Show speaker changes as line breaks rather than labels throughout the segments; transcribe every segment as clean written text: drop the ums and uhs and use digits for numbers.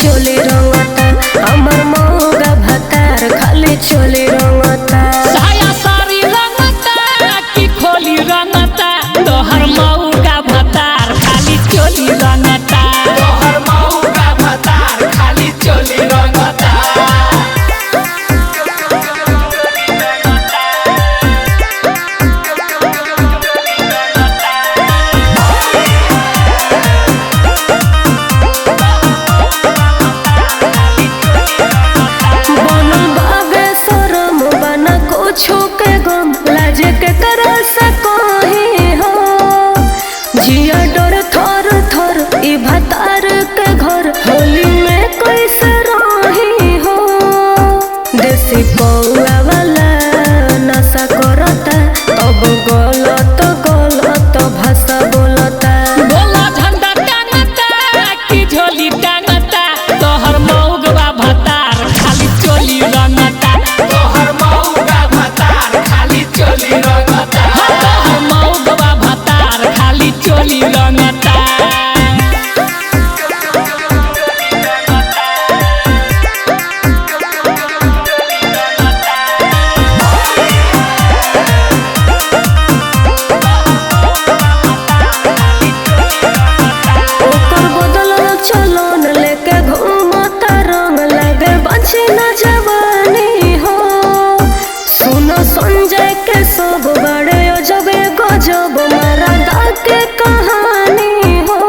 चोली रंगता। हमर मौगा भतार खाली चोली रंगता।
साया सारी रंगता की खोली रंगता, तोहर मौगा भतार खाली चोली रंगता।
तोहर मौगा भतार खाली चोली रंगता।
बनल बाबे शरम बना कुछो के गम, लाज के कर सकोही हो। जिया डर थर थर ई भतार के घर, होली में कैसे रही हो। देसी पौआ वाला नशा करता, तब गलत गलत भाषा बोलता।
बोला झंडा टांगता की झोली टांगता, तोहर मौगवा भतार खाली चोली रंगता।
तोहर मौगा भतार खाली चोली रंगता।
हाँ, तोहर मौगवा भतार खाली चोली रंगता।
ओकर बदलल चलन लेके घूमता रंग, लगे बची न जवानी हो। सुनो संजय के सब बड़े अजबे गजब मरदा के कहानी हो।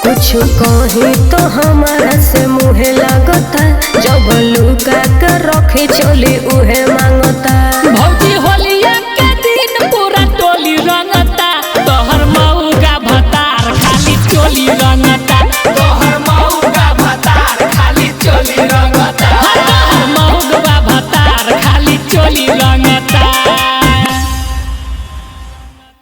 कुछ कही तो हमारा से मुहे लागता, जब लुका के रखी चोली उहे मांगता।
भौजी होलिया के दिन पूरा टोली रंगता, तोहर मौगा भतार खाली चोली रंगता।